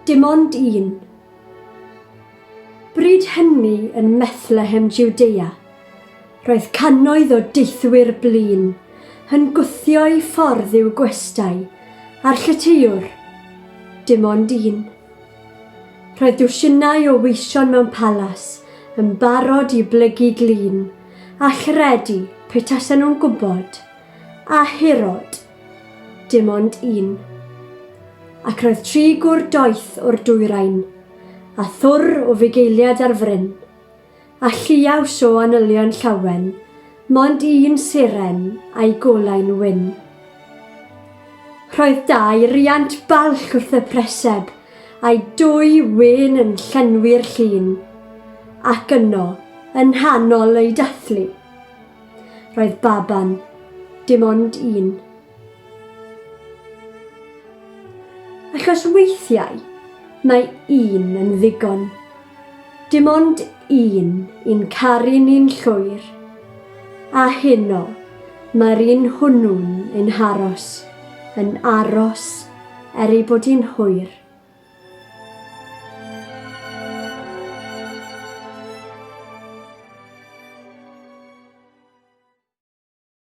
Dim ond un. Bryd hynny yn Methlehem Judea, roedd cannoedd o deithwyr blin yn gwthio'u ffordd i'w gwestai a'r lletywr, dim ond un. Roedd dwsinau o weision mewn palas yn barod i blygu glin a chredu pe tasen nhw'n gwybod, a Herod, dim ond un. Ac roedd tri gŵr doeth o'r dwyrain, a thwr o fugeiliad ar fryn, a lliaws o annylion llawen, mond un seren a'i golau'n wyn. Roedd dau riant balch wrth y preseb, a'i dwy wên yn llenwi'r llun, ac yno, yn nghanol eu dathlu, roedd baban, dim ond un. Achos weithiau mae un yn ddigon. Dim ond un i'n caru ni'n llwyr. A heno mae'r un hwnnw'n ein haros, yn aros er ei bod hi'n hwyr.